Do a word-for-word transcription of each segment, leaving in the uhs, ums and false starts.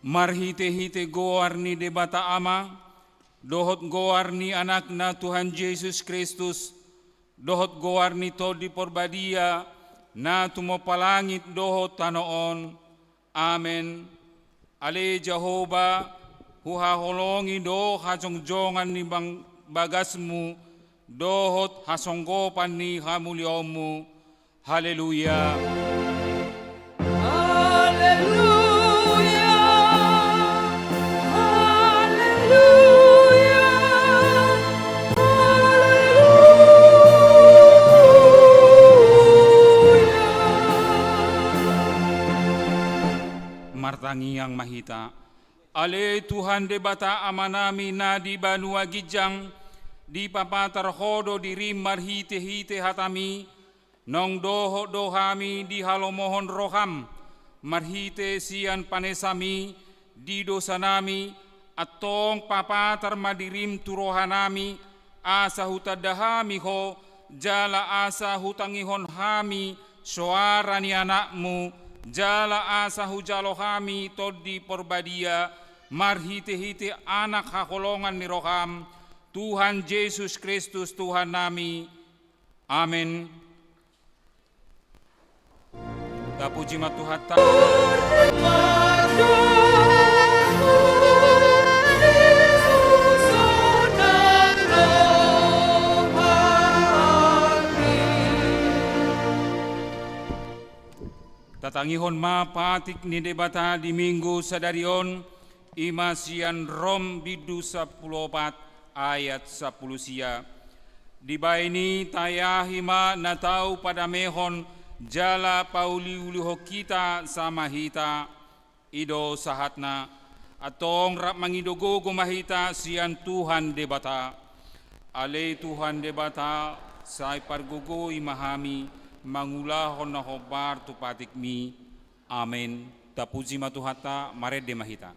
Marhite-hite goar ni Debata Ama, dohot goar ni Anakna Tuhan Jesus Kristus, dohot goar ni Tondi Porbadia, na tumompa langit dohot tano on. Amen. Ale Jahowa, huhaholongi do hajongjongan ni bang-, bagasmu, dohot hasonggopan ni hamuliaonmu. Haleluya. Haleluya. Haleluya. Haleluya. Martangiang ma hita. Ale Tuhan Debata Amanami na di banua ginjang, dipapatar Ho do dirim marhite-hite hatami, naung dohot do hami di halomohon roham, marhite sian panesami di dosanami, antong papatar ma dirim tu rohanami, asa hutanda hami Ho, jala asa hutangihon hami soara ni Anakmu, jala asa hujalo hami Tondi Porbadia, marhite-hite Anak haholongan ni roham, Tuhan Jesus Kristus Tuhannami. Amen. Tapuji ma Tuhanta. Tatangihon ma patik ni Debata di Minggu sadari on, i ma sian Rom bindu sampulu opat ayat sampulu sia. Dibaen i tayahi ma na tau padamehon jala pauliulihon hita sama hita, i do sahatna, antong rap mangido gogo ma hita sian Tuhan Debata. Ale Tuhan Debata, sai pargogoi ma hami mangulahon na hombar tu patikmi. Amen. Tapuji ma Tuhanta, marende ma hita.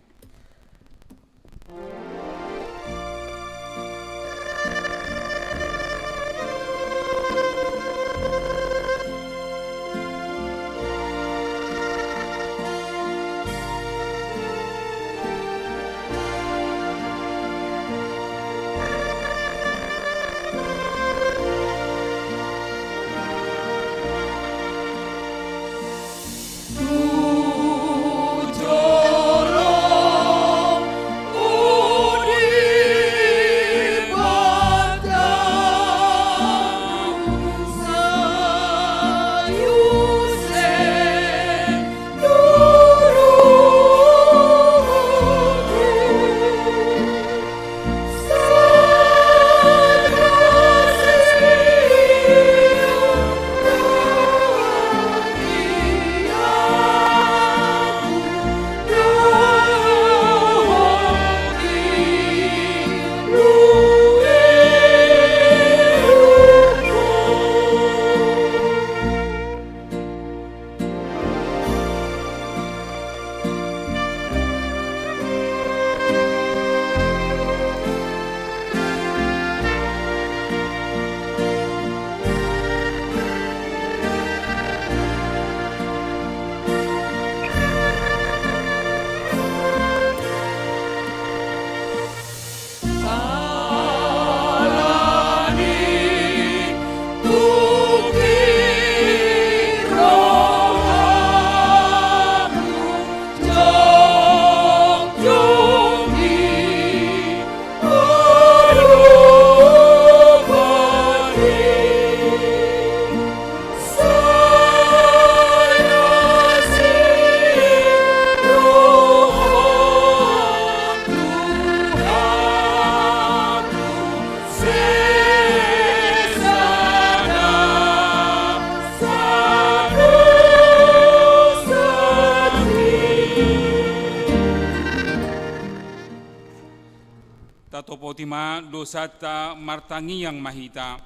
Tatopoti ma dosanta, martangiang ma hita.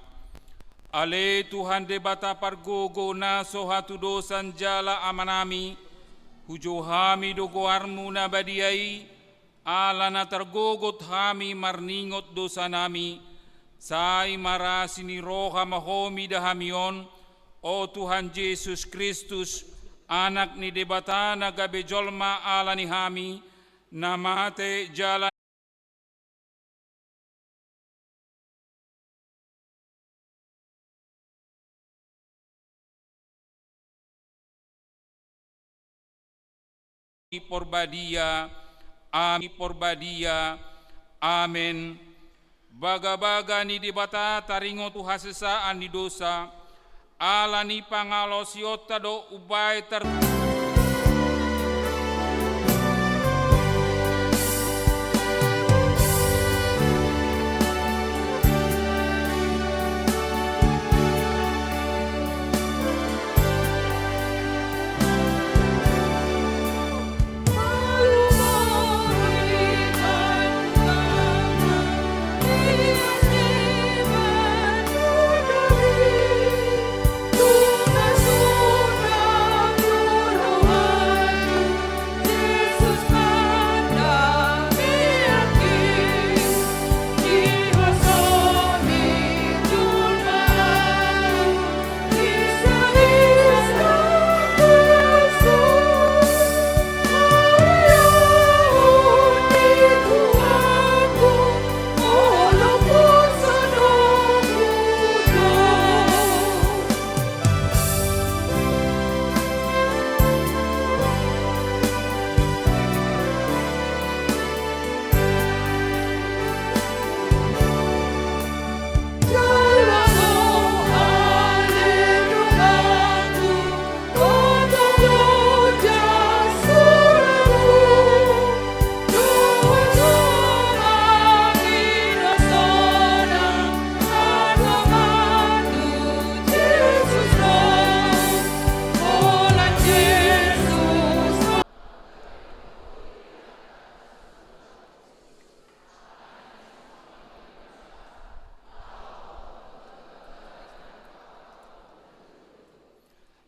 Ale Tuhan Debata pargogo na so hatudosan jala Amanami, hujou hami do goarmu na badia i, ala na targogot hami marningot dosanami, sai marasi ni roha ma Ho mida hami on, o Tuhan Jesus Kristus, Anak ni Debata na gabe jolma ala ni hami, Na mate jala Porbadia. Amin. Porbadia. Amin. Bagabaga ni Debata taringot tu hasesaan ni dosa, ala ni pangalaosionta do umbahen tar-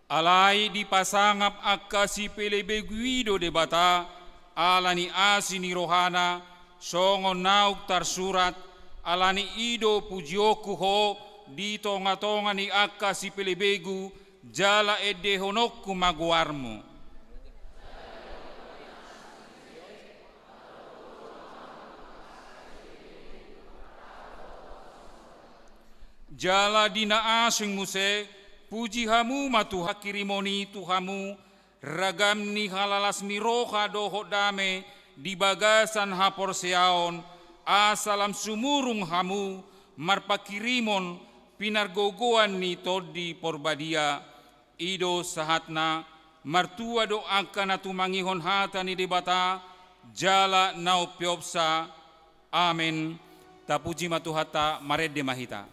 Alai dipasangap angka sipelebegu i do Debata, ala ni asi ni rohana, songon naung tarsurat, ala ni i do pujionku ho di tongatonga ni angka sipelebegu, jala endehononku ma goarmu. Jala di na asing muse, puji hamu ma Tuhan, kirimon i tu hamu, ragam ni halalas ni roha dohot dame di bagasan haporseaon, asa lam sumurung hamu marpangkirimon pinargogoan ni Tondi Porbadia. I do sahatna, martua do angka na tumangihon hata ni Debata, jala na umpeopsa. Amen. Tapuji ma Tuhanta, marende ma hita.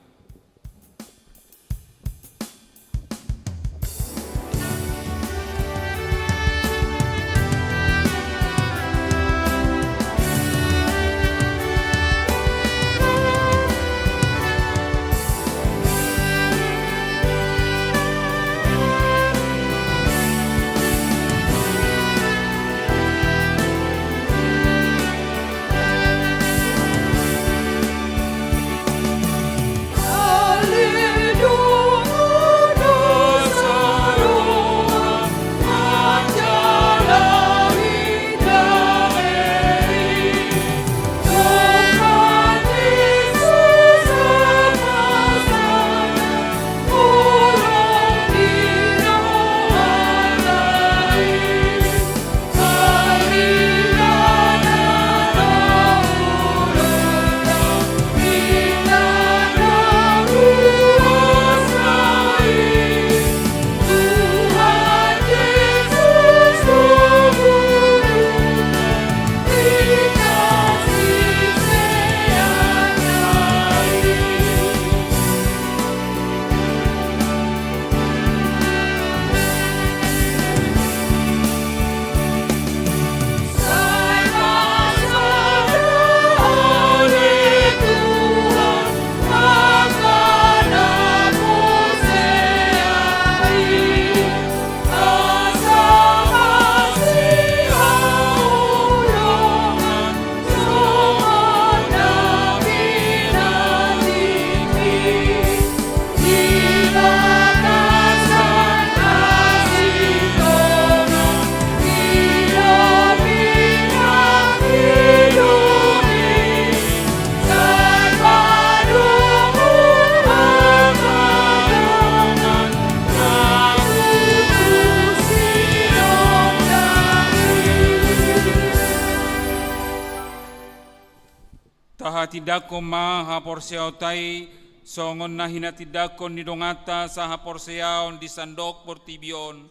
Pahatindangkon ma haporseaonta i songon na hinatindangkon ni donganta sahaporseaon di sandok portibi on,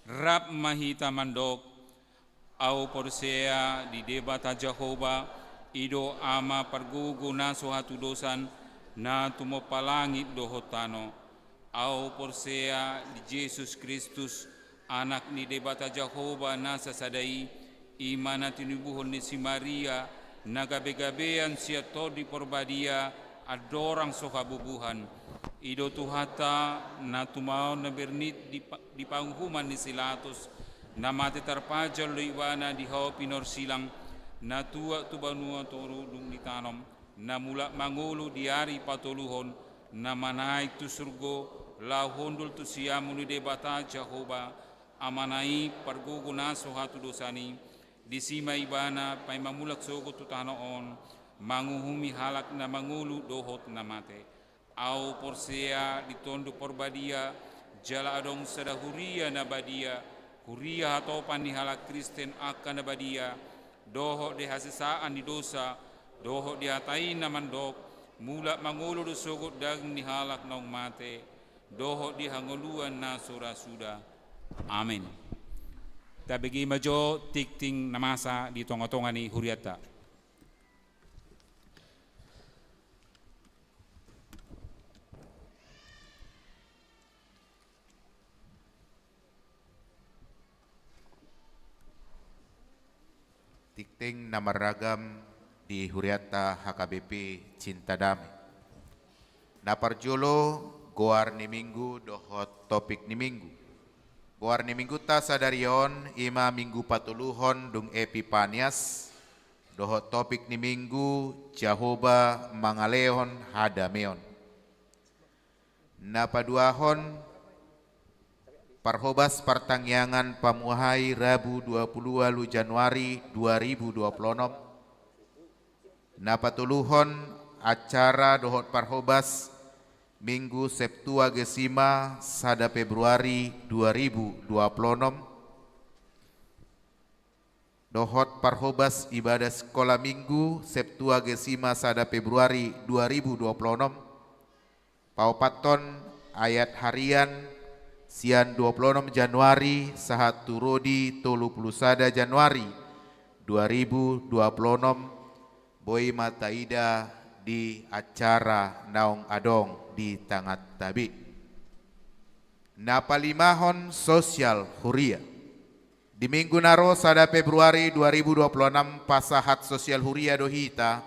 rap ma hita mandok: Ahu porsea di Debata Jahowa, i do Ama pargogo na so hatudosan, na tumompa langit dohot tano. Ahu porsea di Jesus Kristus, Anak ni Debata Jahowa na sasada i, i ma na tinubuhon ni si Maria, na gabegabean sian Tondi Porbadia, andorang so habubuhan. I do Tuhanta, na tumaon na bernit di pa-, di panguhuman ni si Latus, na mate tarpajal do Ibana di hau pinorsilang, na tuat tu banua toru dung ditanom, na mulak mangolu di ari patoluhon, na manaek tu surgo, laho hundul tu siamun ni Debata Jahowa, Amana i pargogo na so hatudosan i. Disi ma Ibana paima mulak sogot tu tano on, manguhumi halak na mangolu dohot na mate. Ahu porsea di Tondi Porbadia, jala adong sada huria na badia, huria hatopan ni halak Kristen angka na badia, dohot di hasesaan ni dosa, dohot di hata i na mandok: Mulak mangolu do sogot daging ni halak naung mate, dohot di hangoluan na so ra suda. Amen. Tabege ma jo tingting na masa di tongatonga ni hurianta. Tingting na marragam di hurianta H K B P Cinta Damai. Na parjolo, goar ni Minggu dohot topik ni Minggu. Goar ni Minggunta sadari on i ma Minggu patoluhon dung Epipanias, dohot topik ni Minggu: Jahowa mangalehon hadameon. Na paduahon, parhobas partangiangan pamuhai, Rabu dua pulu ualu Januari dua ribu dua pulu onom. Na patoluhon, acara dohot parhobas Minggu Septuagesima sada Februari dua ribu dua pulu onom, dohot parhobas ibadah Sikola Minggu Septuagesima sada Februari dua ribu dua pulu onom. Paopathon, ayat harian sian dua pulu onom Januari sahat tu ro di tolu pulu sada Januari dua ribu dua pulu onom, boi ma taida di acara naung adong di tanganta be. Na palimahon, sosial huria. Di Minggu na ro sada Februari dua ribu dua pulu onom, pasahat sosial huria do hita,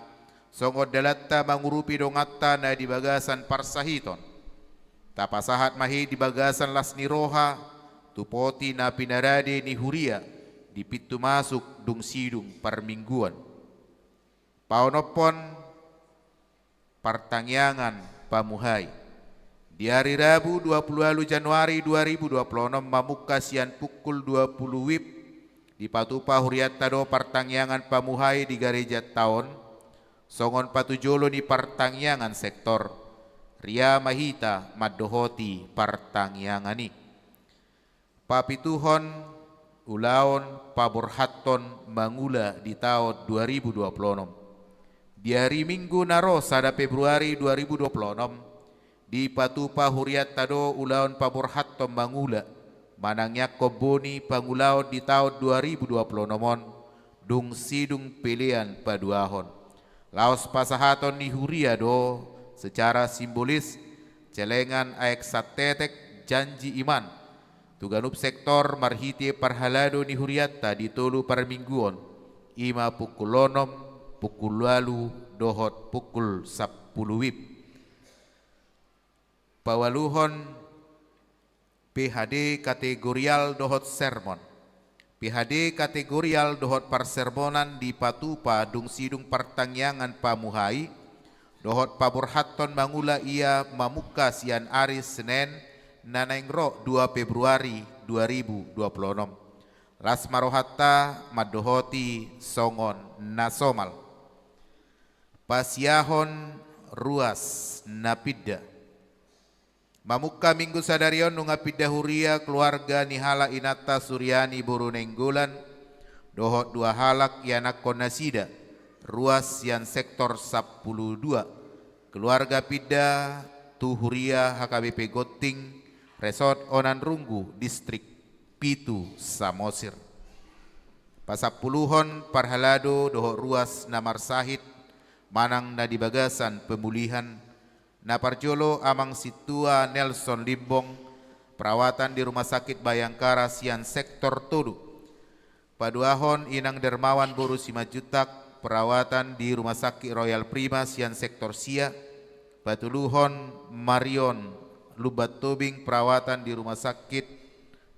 songon dalanta mangurupi donganta na di bagasan parsahiton. Tapasahat ma i di bagasan las ni roha tu poti na pinarade ni huria di pintu masuk dung sidung parmingguon. Paonomhon, partangiangan pamuhai. Di ari Rabu dua pulu ualu Januari dua ribu dua pulu onom, mamungka sian pukul dua pulu wib, dipatupa hurianta do partangiangan pamuhai di garejanta on, songon patujolo ni partangiangan sektor. Ria ma hita mandohoti partangiangan i. Papituhon, ulaon paborhathon mangula di taon dua ribu dua pulu onom. Di ari Minggu na ro sada Februari dua ribu dua pulu onom, dipatupa hurianta do ulaon paborhathon mangula, manangiangkon boni pangulaon di taon dua ribu dua pulu onom on, dung sidung pelean paduahon. Laos pasahaton ni huria do secara simbolis celengan aek santetek janji iman tu ganup sektor marhite parhalado ni hurianta di tolu parmingguon, i ma pukul onom, pukul ualu, dohot pukul sampulu wib. Paualuhon, P H D kategorial dohot sermon. P H D kategorial dohot parsermonan dipatupa dung sidung partangiangan pamuhai, dohot paborhathon mangula ia mamungka sian ari Senen na naeng ro dua Februari dua ribu dua pulu onom. Las ma rohanta mandohoti songon na somal. Pasiahon ruas na pinda. Mamungka Minggu sadari on nunga pinda huria keluarga ni halak inanta Suryani boru Nainggolan, dohot dua halak ianakhon nasida, ruas sian sektor sampulu dua, keluarga pinda tu huria H K B P Gonting, Resort Onan Runggu, Distrik pitu, Samosir. Pasampuluhon parhalado dohot ruas na marsahit manang na di bagasan pemulihan, na parjolo Amang Sintua Nelson Limbong, perawatan di Rumah Sakit Bayangkara sian sektor tolu. Paduahon Inang Dermawan boru Simanjuntak, perawatan di Rumah Sakit Royal Prima sian sektor sia. Patoluhon Marion Lumban Tobing, perawatan di Rumah Sakit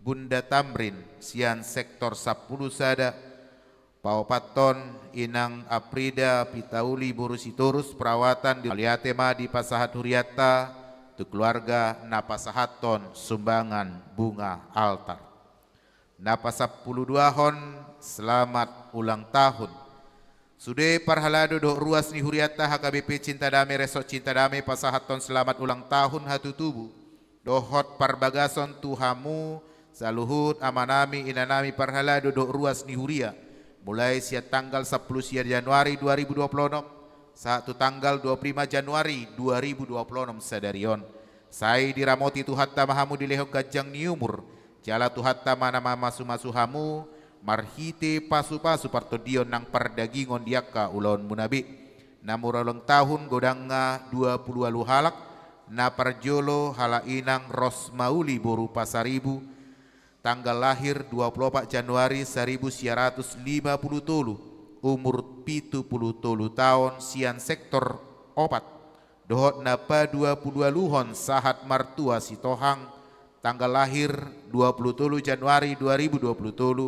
Bunda Tamrin sian sektor sampulu sada. Paopathon Inang Aprida Pitauli boru Sitorus, perawatan di, mauliate ma dipasahat hurianta tu keluarga na pasahathon sumbangan bunga altar. Na pasampulu duahon, selamat ulang tahun. Sude parhalado dohot ruas ni hurianta H K B P Cinta Dame, Resort Cinta Dame, pasahathon selamat ulang tahun hatutubu dohot parbagason tu hamu saluhut amanami, inanami, parhalado dohot ruas ni huria, mulai sian tanggal sampulu sia Januari dua ribu dua puluh onom sahat tu tanggal dua puluh lima Januari dua ribu dua puluh onom sadari on. Sai diramoti Tuhanta ma hamu, dilehon ganjang ni umur, jala Tuhanta ma na mamasumasu hamu marhite pasupasu partondion nang pardagingon di angka ulaonmuna be. Na maulang tahun godangna dua pulu ualu halak. Na parjolo halak Inang Rosmauli boru Pasaribu, tanggal lahir dua pulu opat Januari saribu sia ratus lima pulu tolu, umur pitu pulu tolu taon, sian sektor opat. Dohot na paduapuluualuhon sahat martua Sitohang, tanggal lahir dua pulu tolu Januari dua ribu dua pulu tolu,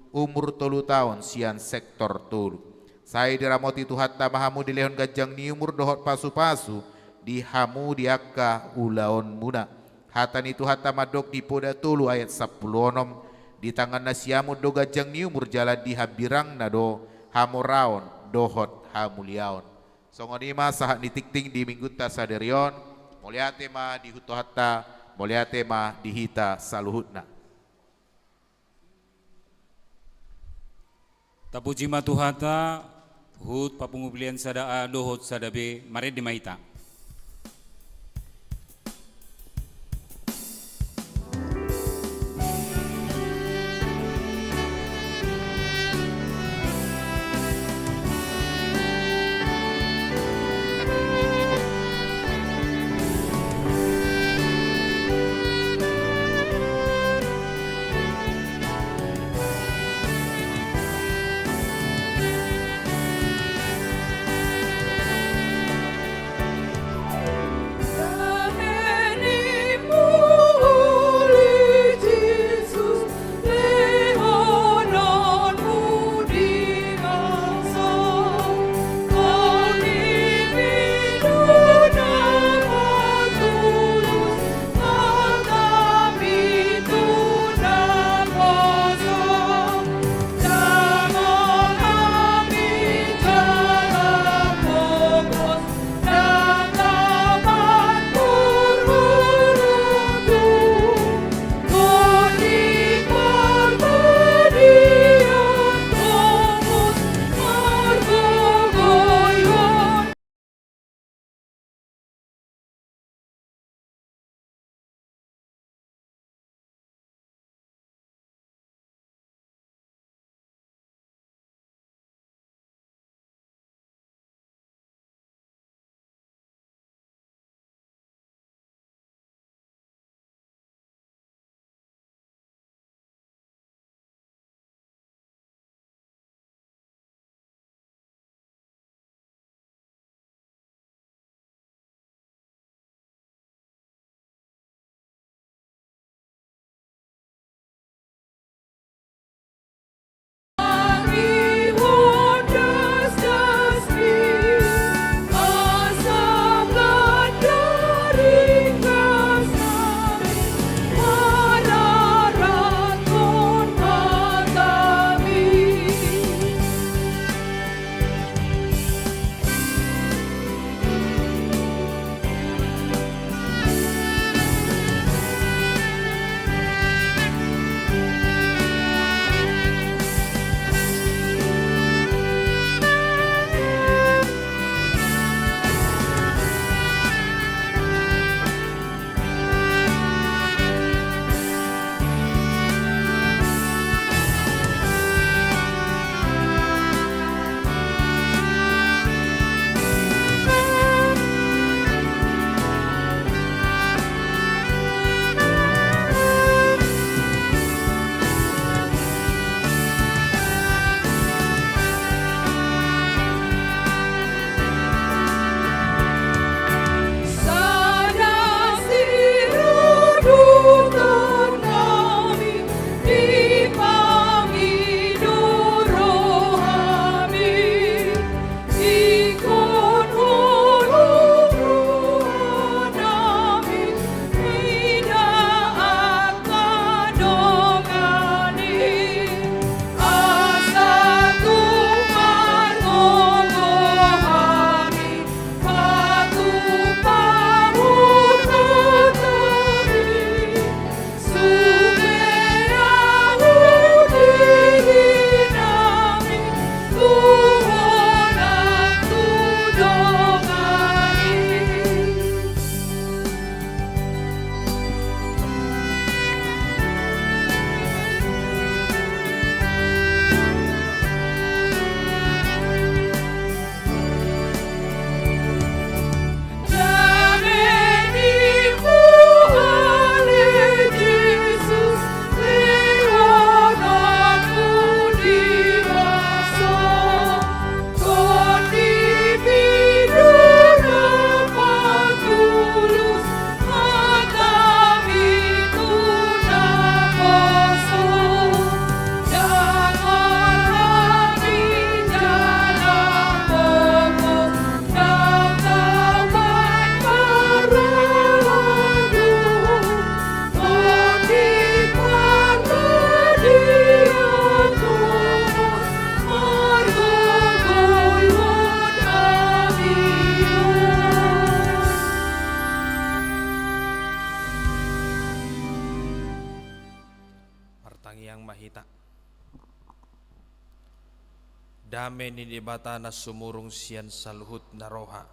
umur tolu taon, sian sektor tolu. Sai diramoti Tuhanta ma hamu, dilehon ganjang ni umur dohot pasupasu di hamu di angka ulaonmuna. Hata ni Tuhanta mandok di Poda tolu ayat sampulu onom, di tangan na siamun do ganjang ni umur jala di hambirangna do hamoraon dohot hamuliaon. Songon i ma sahat ni tingting di minggunta sadari on. Mauliate ma di Tuhanta, mauliate ma di hita saluhutna. Tapuji ma Tuhanta, huhut papungu pilihan sada A dohot sada B, marende ma hita. Dame ni Debata na sumurung sian saluhut na roha,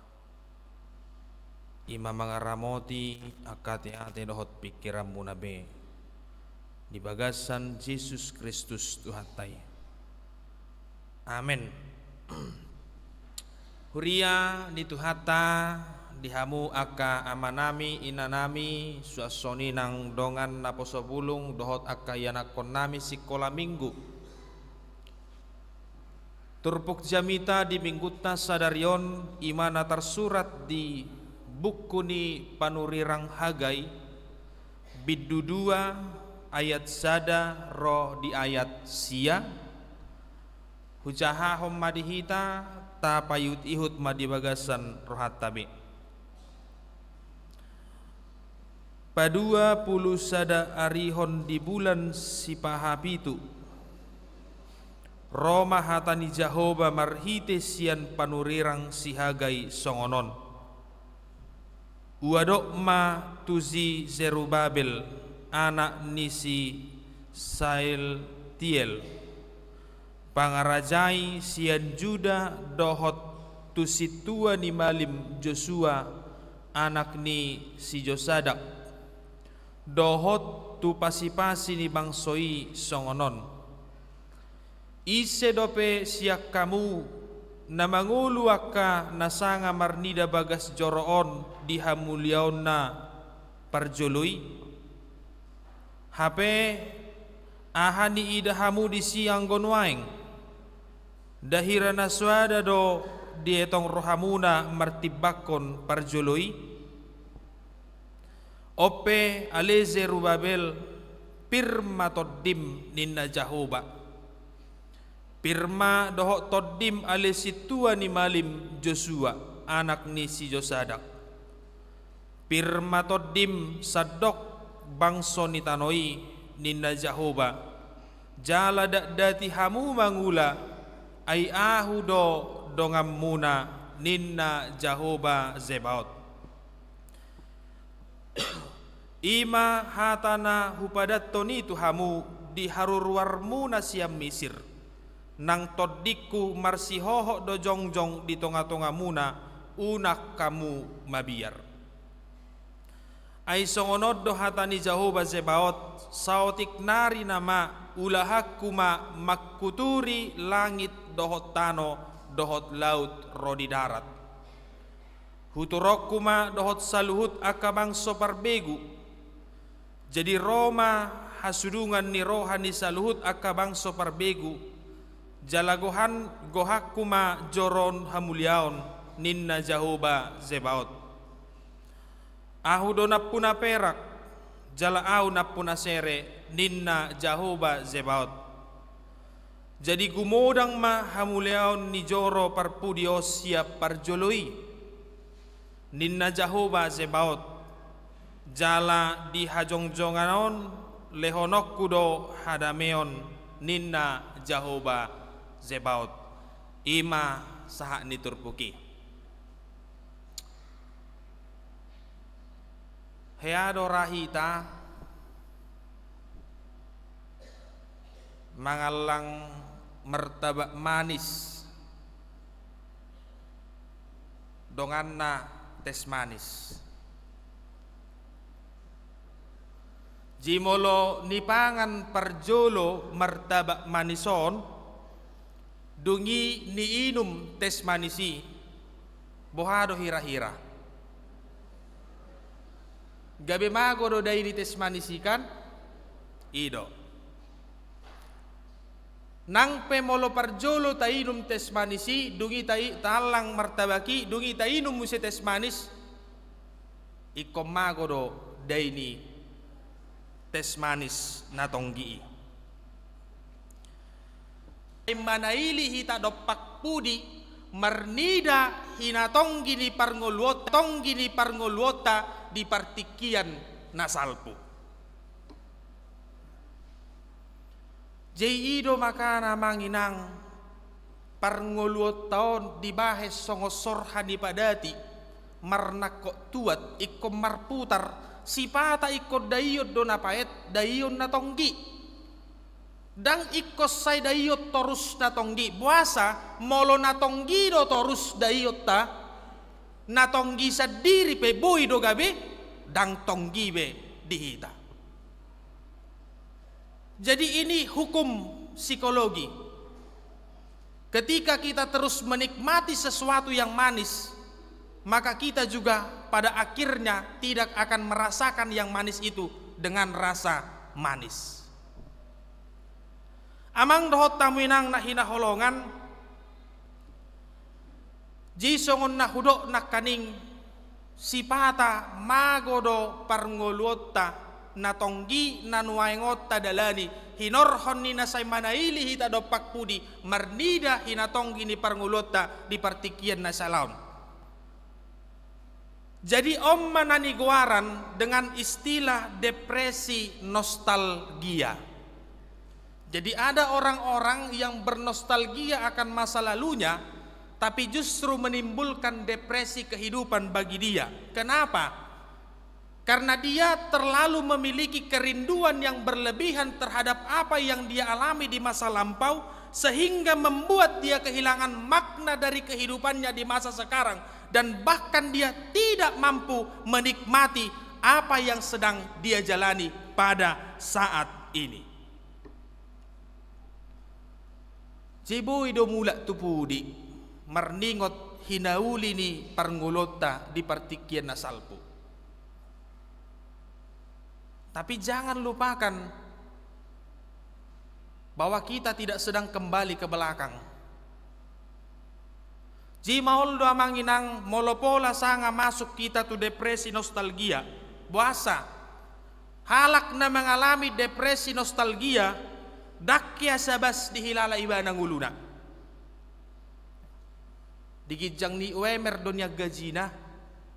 i ma mangaramoti angka ateate dohot pingkiranmuna be, di bagasan Jesus Kristus Tuhanta i. Amen. Huria ni Tuhanta, di hamu angka amanami, inanami, suang songon i nang dongan naposo bulung dohot angka ianakkonnami sikola minggu. Turpuk jamita di minggunta sadari on, i ma na tarsurat di buku ni panurirang Hagai, bindu dua, ayat sada ro di ayat sia. Hujahahon ma di hita, tapaihutihut ma di bagasan rohanta be. Padua pulu sada arihon di bulan sipahapitu, ro ma hata ni Jahowa marhite sian panurirang si Hagai songon on: Huadop ma tu si Zerubabel, anak ni si Sealtiel, pangarajai sian Juda, dohot tu sintua ni malim Josua, anak ni si Josadak, dohot tu pasipasi ni bangso i songon on: Ise dope sian hamu na mangolu angka na sanga marnida bagas joro on di hamuliaonna parjolo i? Hape aha niida hamu disi anggo nuaeng? Nda hira na soada do dietong rohamuna martimbangkon parjolo i? On pe, ale Zerubabel, pir ma tondim, ninna Jahowa. Pir ma dohot tondim, ale sintua ni malim Josua, anak ni si Josadak. Pir ma tondim sandok bangso ni tano i, ninna Jahowa, jala dakdati hamu mangula, ai Ahu do donganmuna, ninna Jahowa Zebaot. I ma hata na hupadathon i tu hamu di haruruarmuna sian Misir, nang tondingku marsihohot do jongjong di tongatongamuna, unang hamu mabiar. Ai songon on do hata ni Jahowa Zebaot: Saotik nari nama ulahanku ma mangkuturi langit dohot tano dohot laut ro di darat. Huturonku ma dohot saluhut angka bangso parbegu. Jadi ro ma hasudungan ni roha ni saluhut angka bangso parbegu, jala gohan, gohanku ma joro on hamuliaon, ninna Jahowa Zebaot. Ahu do nampuna perak, jala Ahu nampuna sere, ninna Jahowa Zebaot. Jadi gumodang ma hamuliaon ni joro parpudi on sian parjolo i, ninna Jahowa Zebaot, jala di hajongjongan on lehononku do hadameon, ninna Jahowa Zebaot. I ma sahat ni turpuk i. Hea do ra hita mangallang martabak manis, donganna teh manis. Jadi molo nipangan parjolo martabak manis on, dung i niinum teh manis i, boha do hira-hira? Gabe mago do dai ni teh manis i kan? I do. Nang pe molo parjolo tainum teh manis i, dung i ta-, taallang martabak i, dung i tainum muse teh manis, ingkon mago do dai ni teh manis na tonggi i. Manaili hita dompak pudi marnida hinatonggi ni parngoluonta, tonggi ni parngoluonta di partingkian na salpu. Jadi i do makana, amang inang, parngoluonta on dibahen songon sorha ni padati, marnangkok tuat, ingkon marputar, sipata ingkon daion do na paet, daion na tonggi. Ndang ingkon sai daion torus na tonggi. Boasa, molo na tonggi do torus daionta, na tonggi sandiri pe boi do gabe ndang tonggi be di hita. Jadi ini hukum psikologi. Ketika kita terus menikmati sesuatu yang manis, maka kita juga pada akhirnya tidak akan merasakan yang manis itu dengan rasa manis. Amang dohot hamu inang na hinaholongan, jadi songon na hudok nangkaning, sipata mago do parngoluonta, na tonggi na nuaeng on tadalani, hinorhon ni na sai manaili hita dompak pudi, marnida hinatonggi ni parngoluonta di partingkian na siala on. Jadi on ma na nigoaran dengan istilah depresi nostalgia. Jadi ada orang-orang yang bernostalgia akan masa lalunya, tapi justru menimbulkan depresi kehidupan bagi dia. Kenapa? Karena dia terlalu memiliki kerinduan yang berlebihan terhadap apa yang dia alami di masa lampau, sehingga membuat dia kehilangan makna dari kehidupannya di masa sekarang, dan bahkan dia tidak mampu menikmati apa yang sedang dia jalani pada saat ini. Jadi boi do mulak tu pudi marningot hinauli ni parngoluonta di partingkian na salpu. Tapi jangan lupakan bahwa kita tidak sedang kembali ke belakang. Jadi maol do amang inang molo pola sanga masuk hita tu depresi nostalgia. Boasa? Halak na mengalami depresi nostalgia, ndang hea sabas dihilala ibana ngoluna. Di ginjang ni U M R do nian gajina,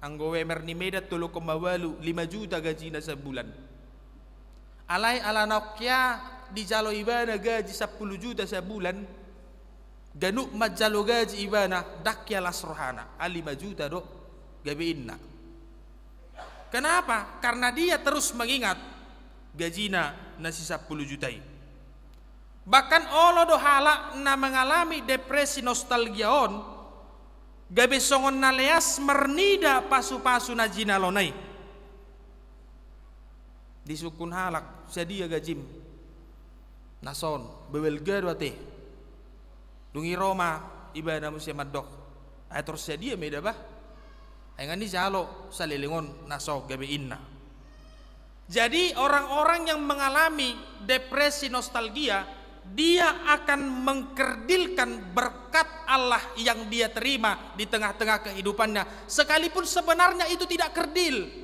anggo U M R ni Medan tolu koma ualu, lima juta gajina sabulan. Alai ala naung hea dijalo ibana gaji sampulu juta sabulan, ganup manjalo gaji ibana, ndang hea las rohana, ah, lima juta do gabe inna. Kenapa? Karena dia terus mengingat gajina na si sampulu juta i. Bahkan olo do halak na mengalami depresi nostalgia on, gabe songon na leas marnida pasupasu na jinalona i. Disungkun halak, sadia gajim? Na son, balga do ate. Dung i ro ma ibana muse mandok, ai tor sadia ma i da bah? Ai nga nijalo saleleng on na so gabe inna. Jadi orang-orang yang mengalami depresi nostalgia, dia akan mengkerdilkan berkat Allah yang dia terima di tengah-tengah kehidupannya, sekalipun sebenarnya itu tidak kerdil.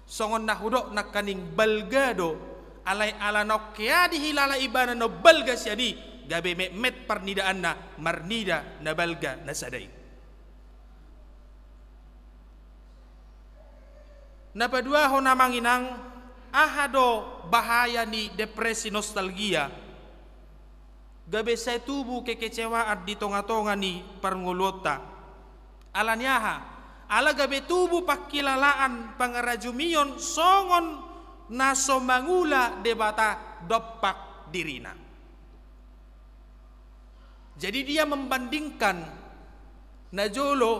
Songon na hudok nangkaning balga do, alai ala naung hea dihilala ibana na balga sian i, gabe metmet parnidaanna marnida na balga na sada i. Na paduahon amang inang, aha do bahaya ni depresi nostalgia? Gabe sai tubu kekecewaan di tonga-tonga ni parngoluonta. Ala ni aha? Ala gabe tubu pangkilalaan pangarajumion songon na so mangula Debata dompak dirina. Jadi dia membandingkan, na jolo,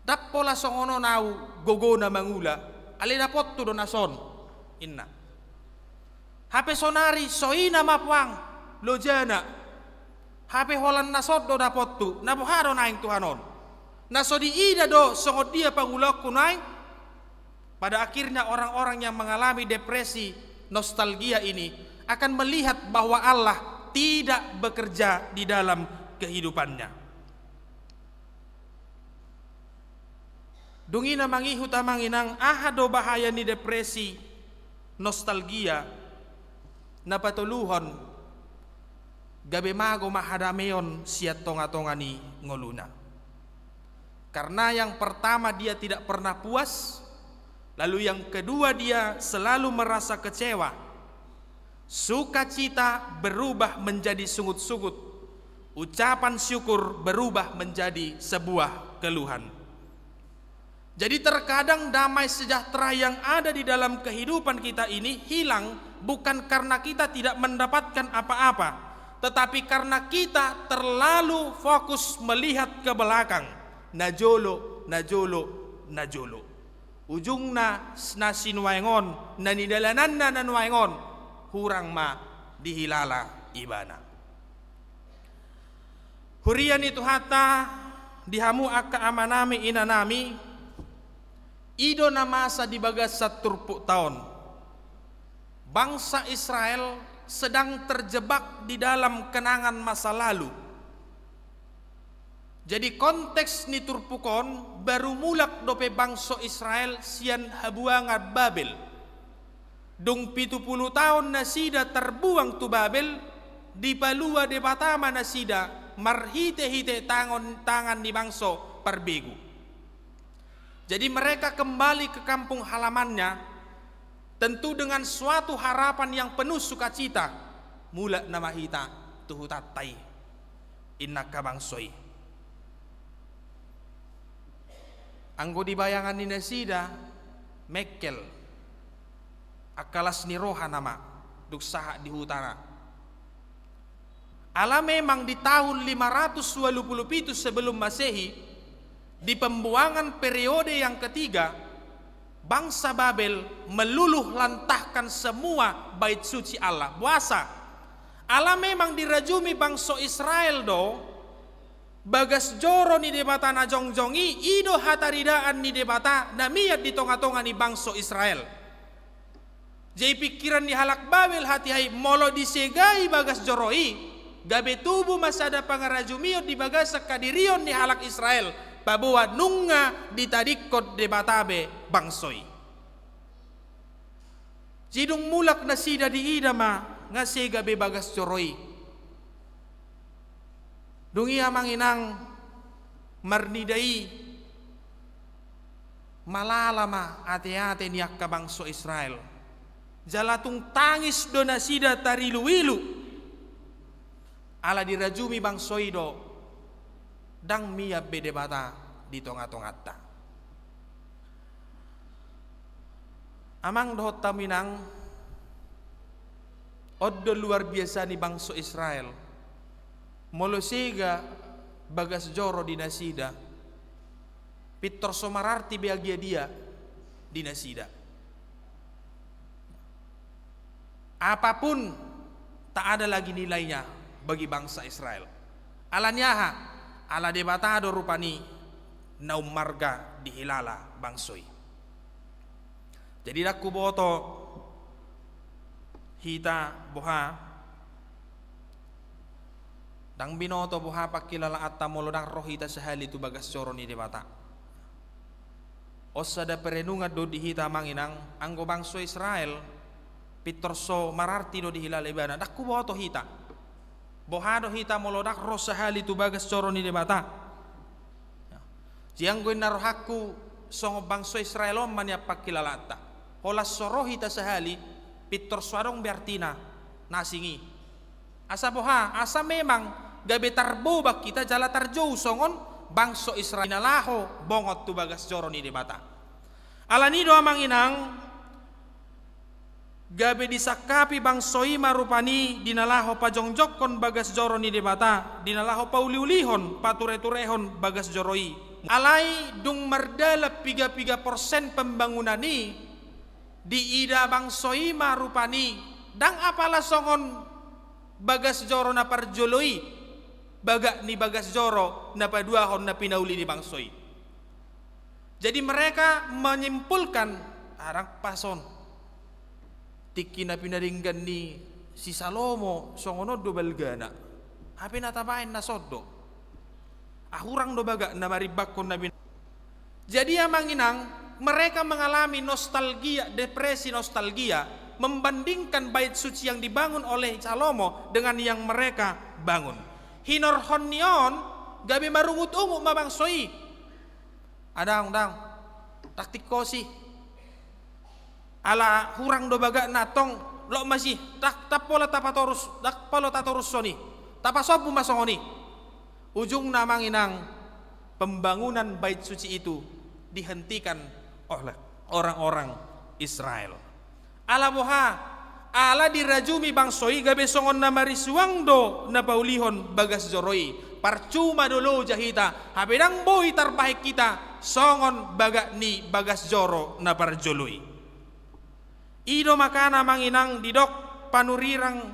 ndang pola songon on au gogona mangula, alai dapothu do na son, inna. Hape sonari so i nama puang lojana. Hape holan na son do dapothu, na boha do naeng Tuhan on? Na so diida do songon dia pangulaonku naeng? Pada akhirnya orang-orang yang mengalami depresi nostalgia ini akan melihat bahwa Allah tidak bekerja di dalam kehidupannya. Dung i na mangihut amang inang, aha do bahaya ni depresi nostalgia? Na patoluhon, gabe mago ma hadameon sian tonga-tonga ni ngoluna. Karena yang pertama, dia tidak pernah puas, lalu yang kedua, dia selalu merasa kecewa. Sukacita berubah menjadi sungut-sungut, ucapan syukur berubah menjadi sebuah keluhan. Jadi terkadang damai sejahtera yang ada di dalam kehidupan kita ini hilang Bukan karena kita tidak mendapatkan apa-apa, tetapi karena kita terlalu fokus melihat ke belakang. Na jolo, na jolo, na jolo. Ujungna, na sinuaeng on, na nidalananna na nuaeng on, hurang ma dihilala ibana. Huria ni Tuhanta, di hamu angka amanami, inanami, i do na masa di bagasan turpukta on. Bangsa Israel sedang terjebak di dalam kenangan masa lalu. Jadi konteks ni turpuk on, baru mulak dope bangso Israel sian habuangan Babel. Dung pitu pulu taon nasida tarbuang tu Babel, dipalua Debata ma nasida marhite-hite tangon, tangan ni bangso parbegu. Jadi mereka kembali ke kampung halamannya, tentu dengan suatu harapan yang penuh sukacita. Mulak nama hita tu hutanta i, inna angka bangso i. Anggo di bayangan ni nasida, mengkel, angka las ni roha nama, dung sahat di hutana. Ala memang di tahun lima ratus walu pulu pitu sebelum Masehi, di pembuangan periode yang ketiga, bangsa Babel meluluh lantahkan semua bait suci Allah. Boasa? Ala memang dirajumi bangso Israel do, bagas joro ni Debata na jongjong i, i do hataridaan ni Debata na mian di tonga-tonga ni bangso Israel. Jadi pikiran ni halak Babel hatiha i, molo disegai bagas joro i, gabe tubu ma sada pangarajumion di bagasan hadirion ni halak Israel, paboa nunga ditadingkon Debata be bangso i. Jadi dung mulak nasida diida ma nga sega be bagas joro i. Dung i amang inang marnida i, malala ma ate-ate ni angka bangso Israel. Jala tung tangis do nasida tarilu-ilu. Ala dirajumi bangso i do, ndang mian be Debata di tonga-tonganta. Amang dohot hamu inang, on do luar biasa ni bangso Israel. Molo sega bagas joro di nasida, pintor so mararti be agia dia di nasida. Apapun tak ada lagi nilainya bagi bangsa Israel. Ala ni aha? Ala Debata do rupani na ummarga dihilala bangso i. Jadi ndang huboto hita boha, ndang binoto boha pangkilalaanta molo ndang ro hita sahali tu bagas joro ni Debata. On sada perenungan do di hita amang inang, anggo bangso Israel pintor so mararti do dihilala ibana, ndang huboto hita boha do hita molo ndang ro sahali tu bagas joro ni Debata. Jadi anggo inna rohangku, songon bangso Israel on ma nian pangkilalaanta. Holan so ro hita sahali, pintor so adong be artina na asing i. Asa boha? Asa memang gabe tarboban hita jala tarjou songon bangso Israel na laho bongot tu bagas joro ni Debata. Ala ni i do amang inang, gabe disangkapi bangso i ma rupani di na laho pajongjongkon bagas joro ni Debata, di na laho pauliulihon, patureturehon bagas joro i. Alai dung mardalan piga-piga persen pembangunan i, diida bangso i ma rupani ndang apala songon bagas joro na parjolo i, bagak ni bagas joro na paduahon na pinauli ni bangso i. Jadi mereka menyimpulkan, ah, ndang pas on. Tingki na pinadenggan ni si Salomo songon on do balgana. Hape na tabaen na son do. Ah, hurang do bagak na marimbangkon na bin-, jadi amang inang, mereka mengalami nostalgia, depresi nostalgia, membandingkan bait suci yang dibangun oleh Salomo dengan yang mereka bangun. Hinorhon ni on, gabe marungut-ungut ma bangso i. Ah, ndang, ndang. Ndang tingkos i. Ala hurang do bagakna, antong lot ma si, ndang, ndang pola tapatorus, ndang pola tatorushon i. Tapasombu ma songon i. Ujungna amang inang, pembangunan bait suci itu dihentikan oleh orang-orang Israel. Ala boha? Ala dirajumi bangso i gabe songon na marisuang do na paulihon bagas joro i. Parcuma do loja hita, hape ndang boi tarbahen hita songon bagak ni bagas joro na parjolo i. I do makana amang inang didok panurirang,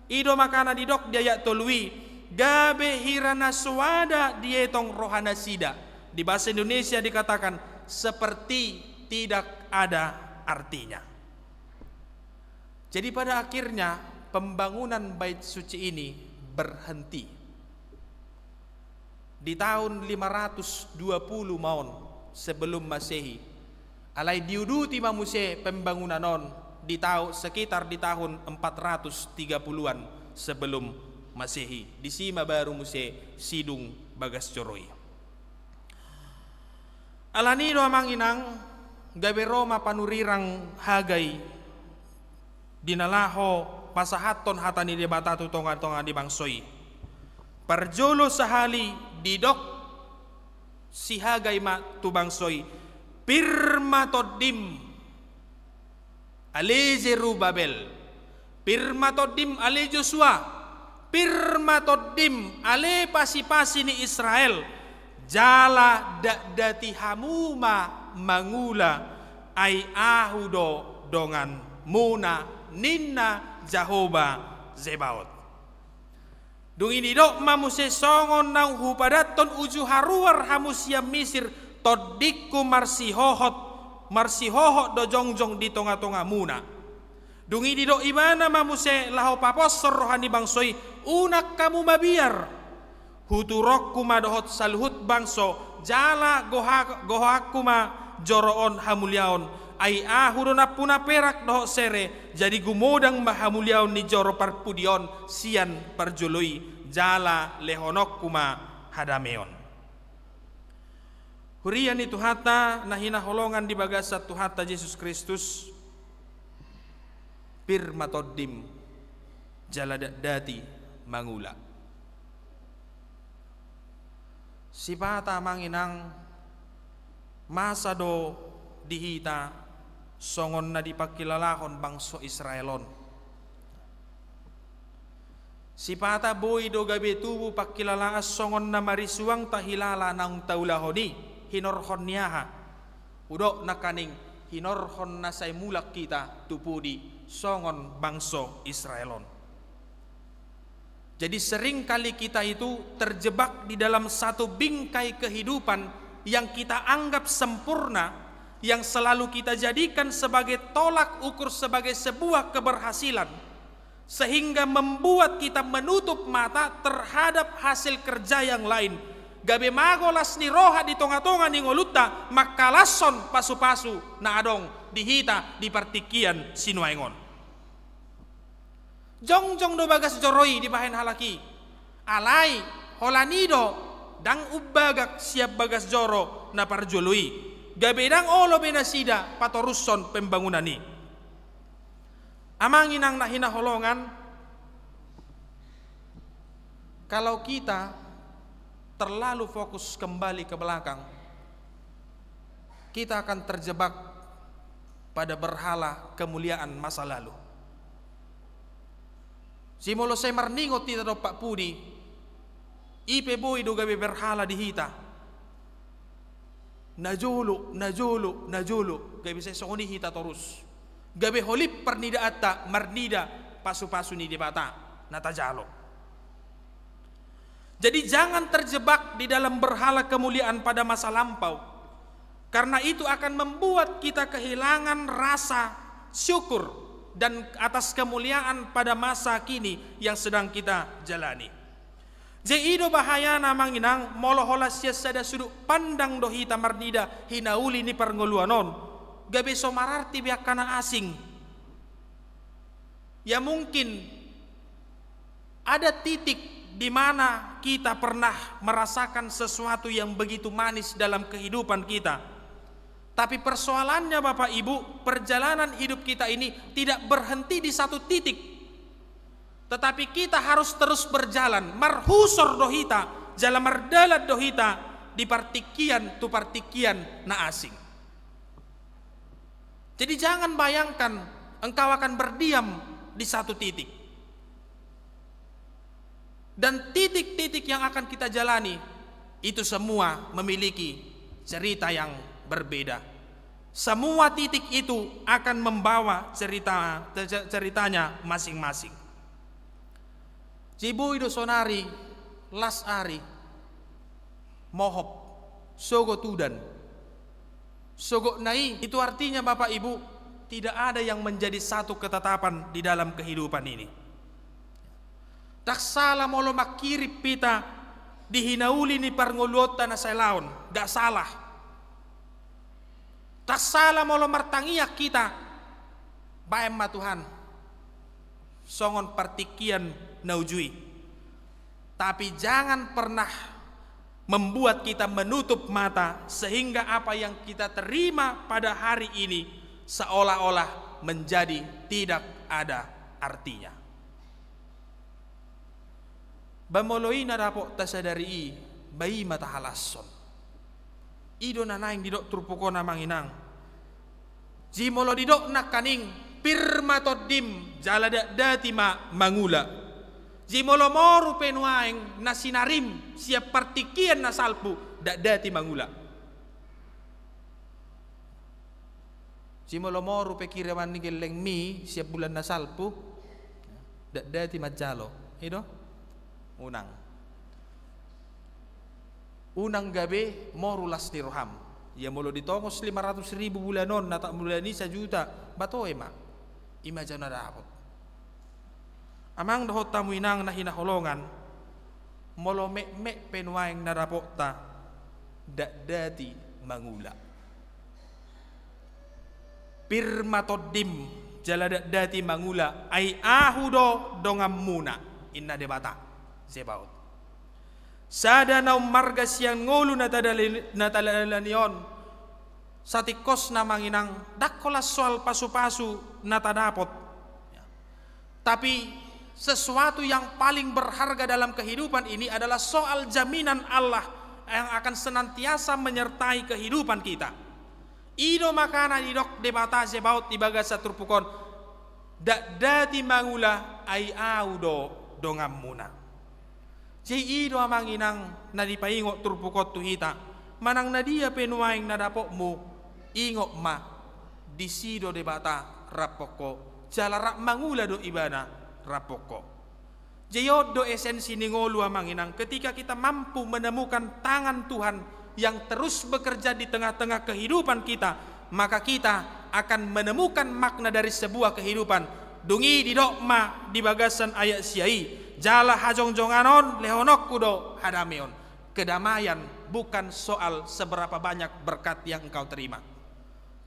i do makana didok di ayat tolu i, gabe hira na soada dietong rohanasida. Di bahasa Indonesia dikatakan seperti tidak ada artinya. Jadi pada akhirnya pembangunan bait suci ini berhenti. Di tahun lima ratus dua puluh ma on sebelum Masehi. Alai diuduti ma muse pembangunan on di tahu, sekitar di tahun empat ratus tiga puluhan sebelum Masehi. Disi ma baru muse sidung bagas joro i. Alani do amang inang, gabe ro ma panurirang Hagai di na laho pasahathon hata ni Debata tu tonga-tonga ni bangso i. Parjolo sahali didok si Hagai ma tu bangso i, pir ma tondim, ale Jerubabel, pir ma tondim ale Josua, pir ma tondim ale pasi-pasi ni Israel, jala dakdati hamu ma mangula, ai Ahu do donganmuna, ninna Jahowa Zebaot. Dung i didok ma muse, songon naung hupadathon uju haruar hamu sian Misir, tondingku marsihohot, marsihohot do jongjong di tonga-tongamuna. Dung i didok ibana ma muse laho paposhon roha ni bangso i, unang hamu mabiar. Huturonku ma dohot saluhut bangso, jala goha-, gohanku ma joro on hamuliaon. Ai Ahu do nampuna perak dohot sere, jadi gumodang ma hamuliaon ni joro parpudi on sian parjolo i, jala lehononku ma hadameon. Huria ni Tuhanta na hinaholongan di bagasan Tuhanta Jesus Kristus, pir ma tondim jala dakdati mangula. Sipata amang inang, masa do di hita songon na dipangkilalahon bangso Israel on. Sipata boi do gabe tubu pangkilalaan songon na marisuang tahilala naung taulahon i, hinorhon ni aha? Hudok nangkaning, hinorhon na sai mulak hita tu pudi songon bangso Israel on. Jadi seringkali kita itu terjebak di dalam satu bingkai kehidupan yang kita anggap sempurna, yang selalu kita jadikan sebagai tolak ukur, sebagai sebuah keberhasilan, sehingga membuat kita menutup mata terhadap hasil kerja yang lain. Gabe mago las ni roha di tonga-tonga ni ngolunta mangkalashon pasu-pasu na adong di hita di partingkian sinuaeng on. Jongjong do bagas joro i dibahen halak i. Alai, holan i do, ndang umbagak sian bagas joro na parjolo i. Gabe ndang olo be nasida patorushon pembangunan i. Amang inang na hinaholongan, kalau kita terlalu fokus kembali ke belakang, kita akan terjebak pada berhala kemuliaan masa lalu. Jadi molo sai marningot hita dompak pudi, i pe boi do gabe berhala di hita. Najolo, najolo, najolo, gabe sai songon i hita torus. Gabe holip parnidaanta marnida pasu-pasu ni Debata na tajalo. Jadi jangan terjebak di dalam berhala kemuliaan pada masa lampau. Karena itu akan membuat kita kehilangan rasa syukur dan atas kemuliaan pada masa kini yang sedang kita jalani. Jadi i do bahayana amang inang, molo holan sian sada sudut pandang do hita marnida hinauli ni parngoluan on, gabe so mararti be angka na asing. Ya mungkin ada titik di mana kita pernah merasakan sesuatu yang begitu manis dalam kehidupan kita. Tapi persoalannya Bapak Ibu, perjalanan hidup kita ini tidak berhenti di satu titik. Tetapi kita harus terus berjalan, marhusor do hita, jala mardalan do hita di partingkian tu partingkian na asing. Jadi jangan bayangkan engkau akan berdiam di satu titik. Dan titik-titik yang akan kita jalani itu semua memiliki cerita yang berbeda. Semua titik itu akan membawa cerita, ceritanya masing-masing. Jadi boi do sonari las ari, mohop, sogot udan. Sogotna i, itu artinya, Bapak Ibu, tidak ada yang menjadi satu ketetapan di dalam kehidupan ini. Ndang sala molo manghirim hita di hinauli ni parngoluonta na salaon, ndang sala. Ndang sala molo martangiang hita, baen ma Tuhan songon partingkian na uju i. Tapi jangan pernah membuat kita menutup mata sehingga apa yang kita terima pada hari ini seolah-olah menjadi tidak ada artinya. Ba molo i na dapotta sadari i, ba i ma tahalashon. I do na naeng didok turpuk on, Amang Inang. Jadi molo didok nangkaning, pir ma tondim jala dakdati ma mangula. Jadi molo moru pe nuaeng na sinarim sian partingkian na salpu, dakdati mangula. Jadi molo moru pe kiriman ni gellengmi sian bulan na salpu, dakdati manjalo, i do? Unang. Unang gabe moru las ni roham. Ia molo ditongos lima ratus ribu bulan on, Natal bulan i sajuta, ba toe ma. I ma jo na dapot. Amang dohot hamu inang na hinaholongan, molo metmet pe nuaeng na dapotta, dakdati mangula. Pir ma tondim jala dakdati mangula, ai ahu do donganmuna, inna Debata Zebaot. Sada na ummarga sian ngolu na tadalani, na tadalani on, satingkosna, Amang Inang, ndang holan soal pasupasu na tadapot. Tapi sesuatu yang paling berharga dalam kehidupan ini adalah soal jaminan Allah yang akan senantiasa menyertai kehidupan kita. I do makana didok Debata Zebaot di bagasan turpuk on, dakdati mangula, ai ahu do donganmuna. Jadi i do, Amang Inang, na dipaingot turpuk on tu hita, manang na dia pe nuaeng na dapotmu, ingot ma, disi do Debata raphon ho, jala rap mangula do Ibana raphon ho. Jadi on do esensi ni ngolu, Amang Inang, ketika kita mampu menemukan tangan Tuhan yang terus bekerja di tengah-tengah kehidupan kita, maka kita akan menemukan makna dari sebuah kehidupan. Dung i didok ma di bagasan ayat sia i, jala hajongjongan on lehononku do hadameon. Kedamaian bukan soal seberapa banyak berkat yang engkau terima.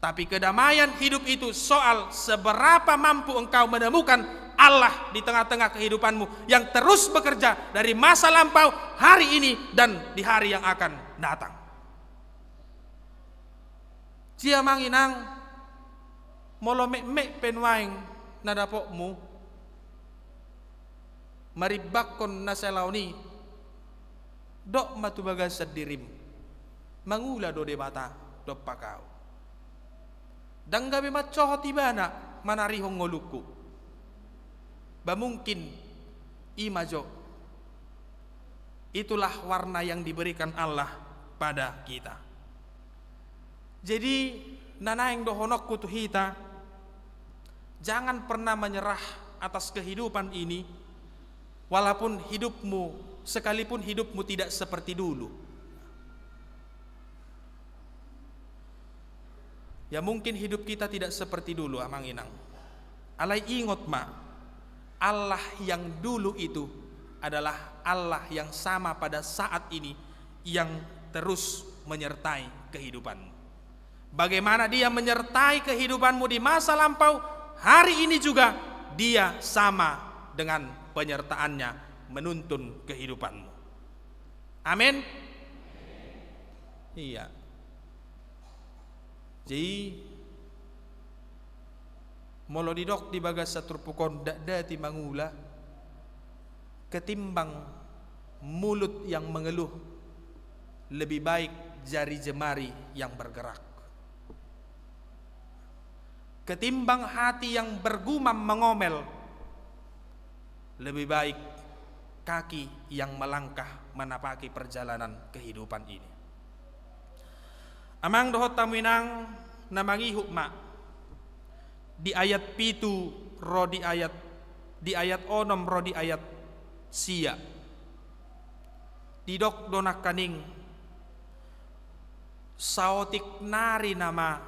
Tapi kedamaian hidup itu soal seberapa mampu engkau menemukan Allah di tengah-tengah kehidupanmu yang terus bekerja dari masa lampau, hari ini, dan di hari yang akan datang. Jadi, Amang Inang, molo metmet pe nuaeng na dapotmu, marimbanghon na salaon i, dok ma tu bagasan dirim, mangula do Debata dompak ahu. Ndang gabe mansohot Ibana manarihon ngolungku. Ba mungkin i ma jo. Itulah warna yang diberikan Allah pada kita. Jadi, na naeng dohononku tu hita, jangan pernah menyerah atas kehidupan ini, walaupun hidupmu, sekalipun hidupmu tidak seperti dulu. Ya, mungkin hidup kita tidak seperti dulu, Amang Inang. Alai ingot ma, Allah yang dulu itu adalah Allah yang sama pada saat ini, yang terus menyertai kehidupanmu. Bagaimana Dia menyertai kehidupanmu di masa lampau, hari ini juga Dia sama dengan penyertaan-Nya menuntun kehidupanmu. Amin. Iya. Jadi, molo didok di bagasan turpuk on, dakdati mangula, ketimbang mulut yang mengeluh, lebih baik jari jemari yang bergerak. Ketimbang hati yang bergumam mengomel, Lebih baik kaki yang melangkah menapaki perjalanan kehidupan ini. Amang dohot hamu inang, na mangihut ma di ayat pitu ro di ayat, di ayat onom ro di ayat sia. Didok do nangkaning, saotik nari nama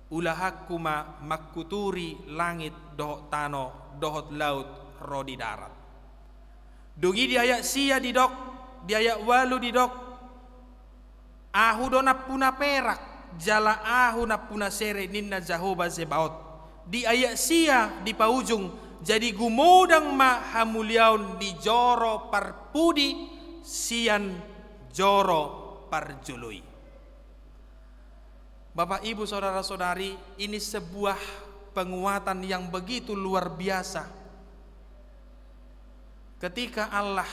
ulahanku ma mangkuturi langit dohot tano dohot laut ro di darat. Dung i di ayat sia didok, di ayat ualu didok, ahu do nampuna perak, jala ahu nampuna sere, ninna Jahowa Zebaot. Di ayat sia di paujung, jadi gumodang ma hamuliaon ni joro parpudi sian joro parjolo i. Bapak, Ibu, saudara-saudari, ini sebuah penguatan yang begitu luar biasa. Ketika Allah,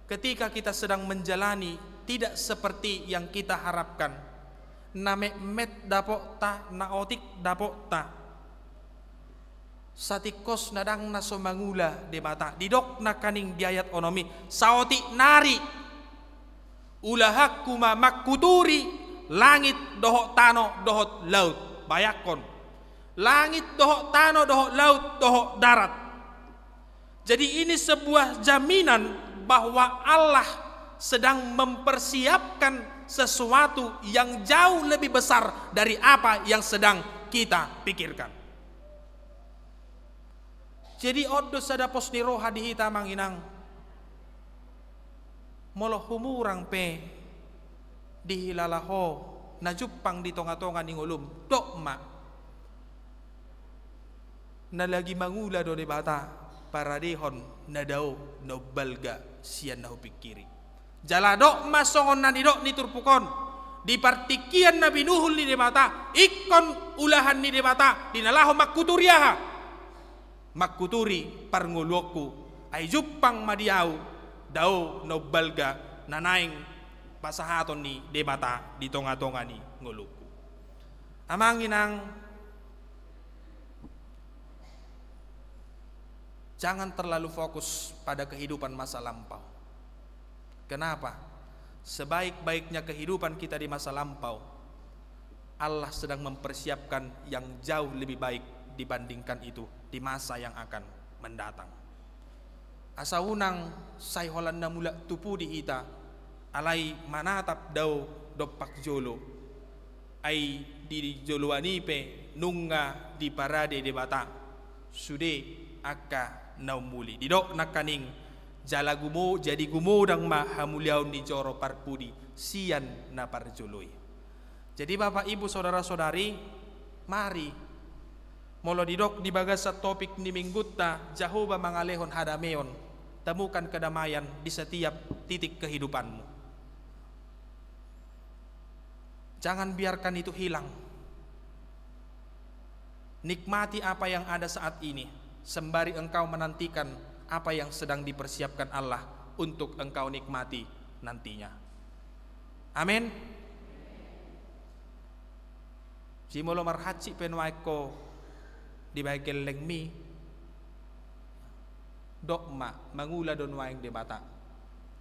ketika kita sedang menjalani tidak seperti yang kita harapkan, na metmet dapokta, na otik dapokta, satingkos na ndang na so mangula Debata. Didok nangkaning di ayat onom i, saotik nari ulahanku ma mangkuturi langit dohot tano dohot laut. Bayangkon, langit dohot tano dohot laut dohot darat. Jadi, ini sebuah jaminan bahwa Allah sedang mempersiapkan sesuatu yang jauh lebih besar dari apa yang sedang kita pikirkan. Jadi, on do sada pos ni roha di hita, amang inang. Molo humurang pe dihilala ho na jumpang di tonga-tonga ni ngolum, dok ma, na lagi mangula do Debata, paradehon na dao na umbalga sian na hupingkiri. Jala dok ma songon na nidok ni turpuk on, di partingkian na binuhul ni Debata, ingkon ulahan ni Debata di na laho mangkuturi aha? Mangkuturi parngoluonku, ai jumpang ma di ahu dao na umbalga na naeng pasahaton ni Debata di tonga-tonga ni ngolungku. Amang inang, jangan terlalu fokus pada kehidupan masa lampau. Kenapa? Sebaik-baiknya kehidupan kita di masa lampau, Allah sedang mempersiapkan yang jauh lebih baik dibandingkan itu di masa yang akan mendatang. Asa unang sai holan na mulak tu pudi hita, alai manatap dao dompak jolo. Ai di joloan i pe nunga diparade Debata sude angka na umuli. Didok nangkaning, jala gumo-, jadi gumodang ma hamuliaon ni joro parpudi sian na parjolo i. Jadi, Bapak, Ibu, saudara-saudari, mari, molo didok di bagasan topik ni minggunta, Jahowa mangalehon hadameon, temukan kedamaian di setiap titik kehidupanmu. Jangan biarkan itu hilang. Nikmati apa yang ada saat ini, sembari engkau menantikan apa yang sedang dipersiapkan Allah untuk engkau nikmati nantinya. Amin. Jadi molo marhansit pe nuaeng ho dibaen gellengmi, dok ma, mangula do nuaeng Debata.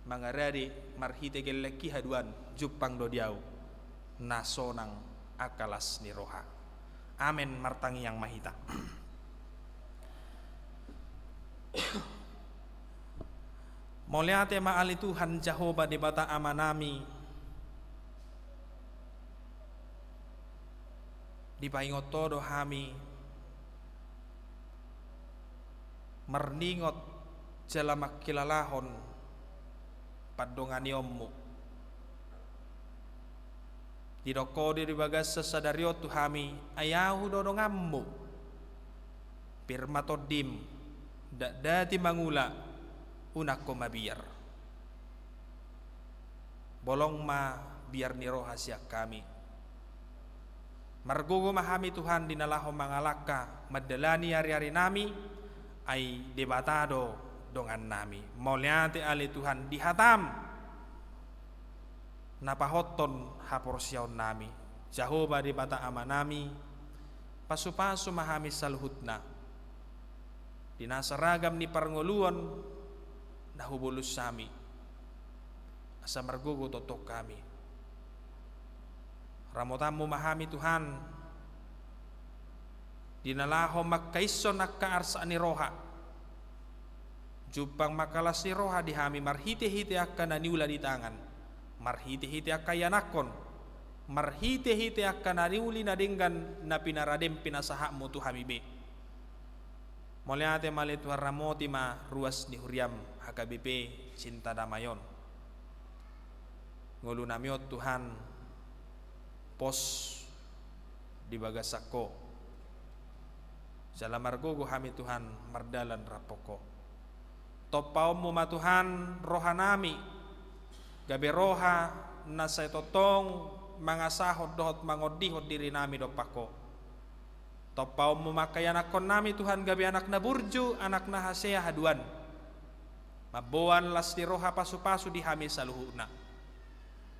Mangarade marhite gellengki haduan, jumpang do di ahu na sonang angka las ni roha. Amen. Martangiang ma hita. Mauliate ma ale Tuhan Jahowa Debata Amanami. Dipaingot Ho do hami marningot jala mangkilalahon pandonganionmu. Didok Ho do di bagasan sadari on tu hami, ai Ahu do donganmu, pir ma tondim, dakdanak mangula, unang ho mabiar. Bolong ma biar ni roha sian hami. Margogo ma hami Tuhan di na laho mangalangka mandalani ari-arinami, ai Debata do dongannami. Mauliate ale Tuhan di hataM na pahothon haporseaonnami. Jahowa Debata Amanami, pasu-pasu ma hami saluhutna. di nasa ragam ni parngoluon na hubolus hami, asa margogo tongtong hami. Ramotanmu ma hami Tuhan, di na laho mangkaishon angka arsak ni roha. Jumpang ma angka las ni roha di hami marhitehite angka na niula di tangan, marhitehite angka ianakhon, marhitehite angka na niuli na denggan na pinaradem pinasahatmu tu hami be. Mauliate ma ale Tuhan, ramoti ma ruas ni huriam H K B P Cinta Damai on. Ngolunami on Tuhan, pos di bagasan Ho. Jala margogo hami Tuhan mardalan rap Ho. Tompaonmu ma Tuhan rohanami, gabe roha na sai tongtong mangasahon dohot mangondihon dirinami dompak Ho. Tompaonmu ma angka ianakhonnami Tuhan, gabe anak na burju, anak na hasea haduan. Mamboan las ni roha pasupasu di hami saluhutna.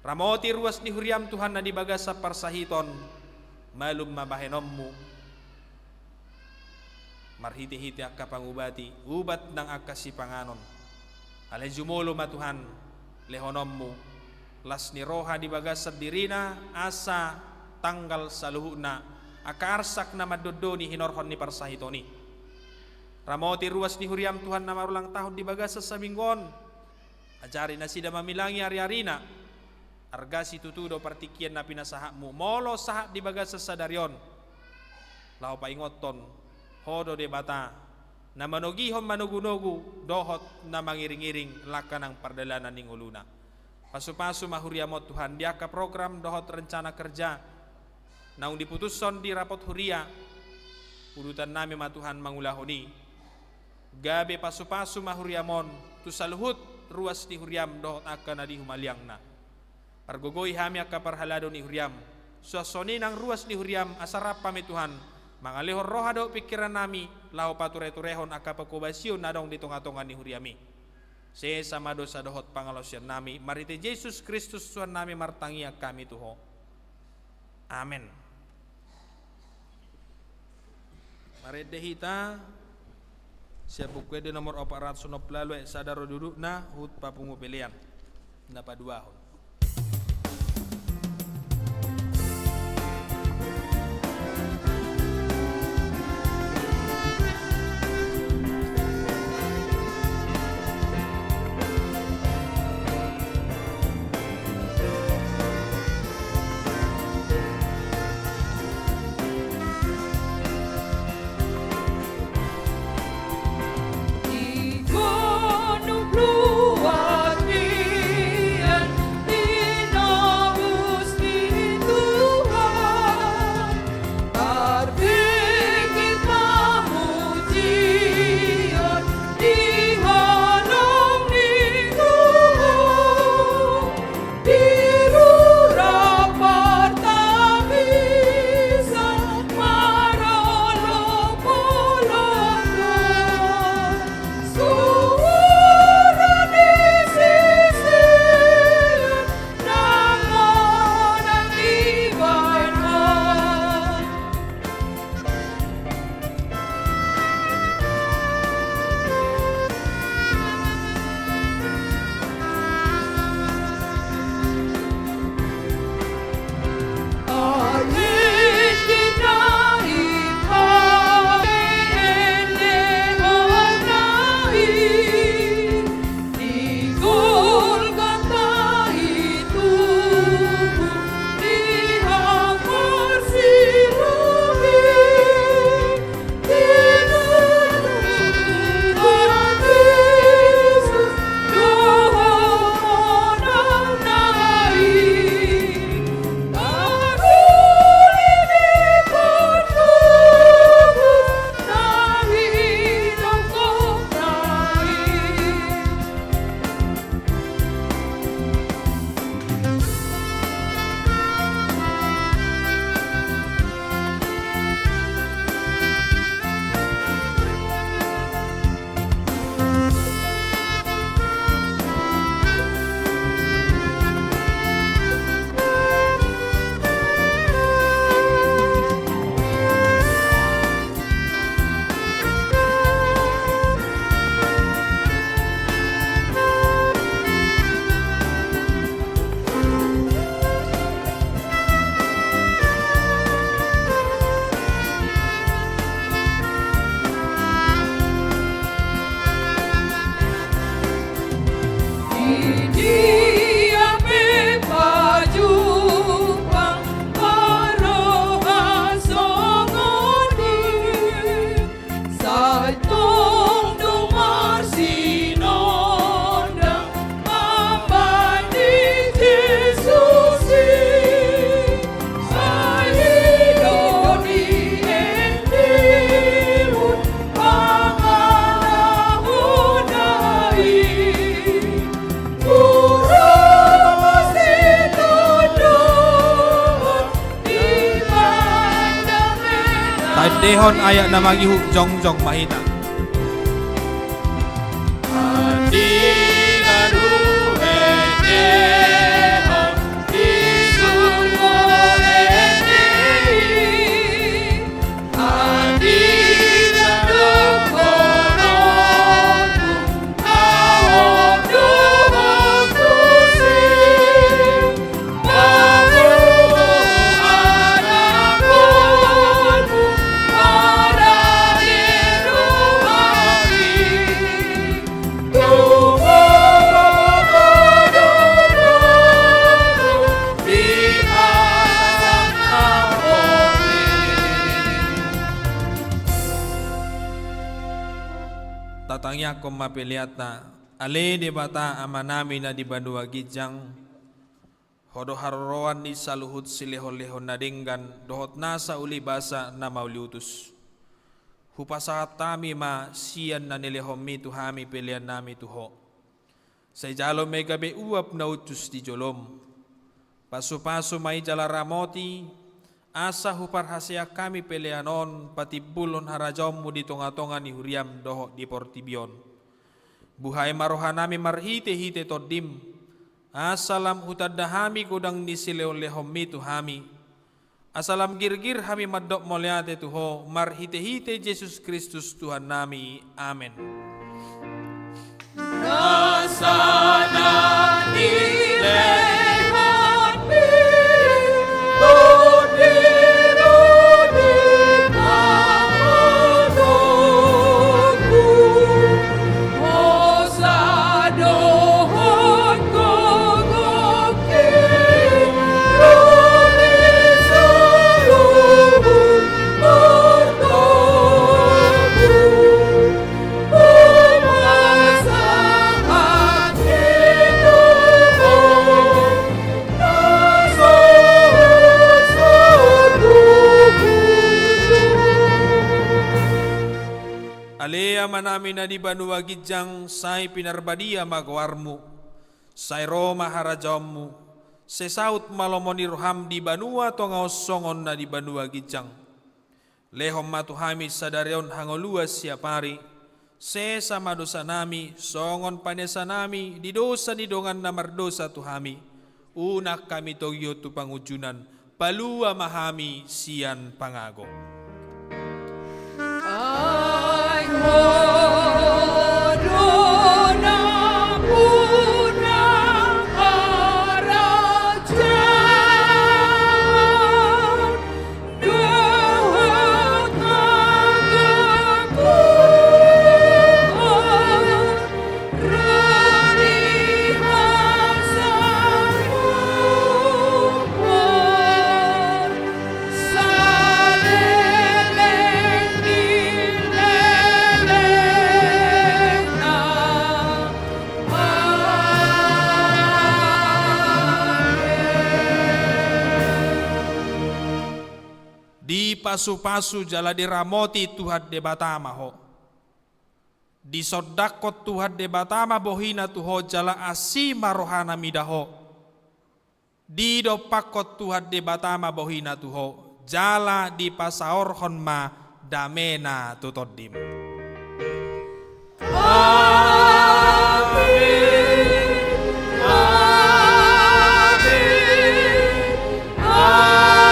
Ramoti ruas ni huriam Tuhan na di bagasan parsahiton, malum ma bahenonmu. Marhitehite angka pangubati, ubat nang angka sipanganon. Alai jumolo ma Tuhan, lehononmu las ni roha di bagasan dirina, asa tanggal saluhutna angka arsak na mandondoni hinorhon ni parsahiton i. Ramoti ruas ni huriam Tuhan na marulang tahun di bagasan saminggu on. Ajari nasida mamilangi ariarina. Arga situtu do partingkian na pinasahatmu. Molo sahat di bagasan sadari on, laho paingothon Ho do Debata na manogihon manogunogu dohot na mangiringiring langka nang pardalanan ni ngoluna. Pasupasu ma huriam on Tuhan di angka program dohot rencana kerja naung diputushon di rapot huria. Udutannami ma Tuhan mangulahon i. Gabe pasupasu ma huriam on tu saluhut ruas ni huriam dohot angka na di humaliangna. Pargogoi hami angka parhalado ni huriam. Suang songon i nang ruas ni huriam, asa rap hami Tuhan mangalehon roha dohot pingkirannami laho patureturehon angka panghobasion na adong di tongatonga ni huriam i. Sesa ma dosa dohot pangalaosiannami, marhite Jesus Kristus Tuhannami martangiang hami tu Ho. Amen. Marende hita sian Buku Ende nomor opat ratus onom pulu ualu, ayat sada ro dudukna, huhut papungu pelean na paduahon. Denggan ayak na mangihut, jongjong ma hita. Tatangiangkon ma peleanta. Ale Debata Amanami na di banua ginjang, Ho do haroroan ni saluhut silehonlehon na denggan dohot nasa ulibasa na mauliutus. Hupasahat hami ma sian na nilehonmi tu hami peleannami tu Ho. Sai jalo ma i gabe uap na uncus di jolom. Pasupasu ma i jala ramoti, asa huparhaseang hami pelean on patimbulhon harajaonmu di tongatonga ni huriam dohot di portibi on. Buhai ma rohanami marhitehite Tondim, asa lam hutanda hami godang ni silehonlehonmi tu hami, asa lam girgir hami mandok mauliate tu Ho marhitehite Jesus Kristus Tuhannami. Amen. Ale Amanami na di banua ginjang, sai pinarbadia ma goarmu. Sai ro ma harajaonmu. Sai saut ma lomo ni roham di banua tonga on songon na di banua ginjang. Lehon ma tu hami sadari on hangoluan siapari. Sesa ma dosanami songon panesanami di dosa ni dongan na mardosa tu hami. Unang hami togihon tu pangunjunan. Palua ma hami sian pangago. Ai Ho do nampuna harajaon dohot hangoluan. Dipasupasu jala diramoti Tuhan Debata ma ho. Disondangkon Tuhan Debata ma bohina tu ho jala asi ma rohana mida ho. Didompakkon Tuhan Debata ma bohina tu ho jala dipasaorhon ma damena tu tondim. Amin. Amin. Amin.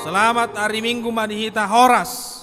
Selamat hari Minggu ma di hita, horas.